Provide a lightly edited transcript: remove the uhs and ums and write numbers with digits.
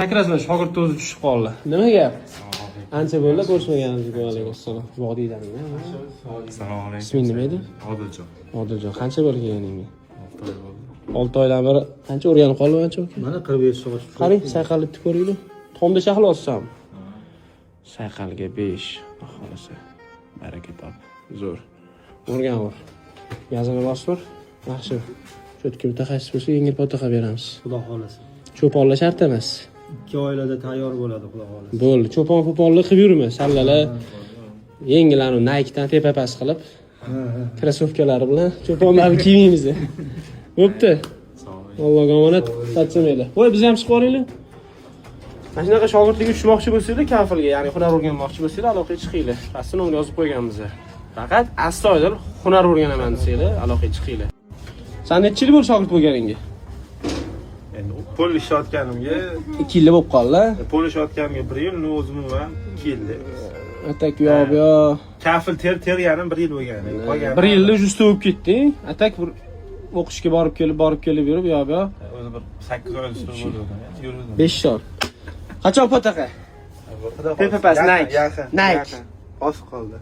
Как раз mana shogirdni o'zi tushib qoldi. Nima gap? Ancha bo'ldi ko'rishmaganimizga. Alaykum assalom. Vodiydanmi? Assalomu alaykum. Isming nima edi? Odiljon. Odiljon, qancha bo'ldi kelganingga? 6 oy bo'ldi. 6 oydan beri qancha o'rganib qoldi ancha uka? Mana 45 soat. Qarang, sayqalibni ko'ringlar. Tomda shahlo otsam. Sayqalga 5, xohlasa. Baraka top. Zo'r. O'rganaver. Gazini bosib. Yaxshi. Cho'tka mutaxassis bo'lsa, yengil fotiha beramiz. Xudo xohlasa. Cho'ponlar shart emas. 2 oylada tayyor bo'ladi, xudo xohlasa. Bo'ldi. Cho'pon po'ponlik qilib yurma. Sallalar yengil anu Nike'dan tepa past qilib, krossovkalari bilan cho'ponlarni kiymaymiz. Bo'pti. Allohga omonat, charchamanglar. Voy, biz ham chiqib olinglar. Mana shunaqa shogirdlikka tushmoqchi bo'lsanglar, kafilga, ya'ni hunar o'rganmoqchi bo'lsanglar, aloqaga chiqinglar. Pastda nomer yozib qo'yganmiz. Faqat astoydil hunar o'rganaman desanglar, aloqaga chiqinglar. San necha yil bo'ldi shogird bo'lganingga? Endi pul ishlayotganimga 2 yil bo'lib qoldi. Pul ishlayotganimga 1 yil, ну, o'zim umuman 2 yil. А так u yoq bu yoq. Kafil terganim 1 yil bo'lgan. Qolgani 1 yilda уже usta bo'lib ketding. А так bir o'qishga borib kelib, borib kelib yurib, u yoq bu yoq. O'zi bir 8 oy ustida bo'ldim. Yurdim. 5 oy. Qachon fotiha? Xudo Tepa past, xohlasa. Nike. Yaqin, Nike. yaqin. Oz qoldi.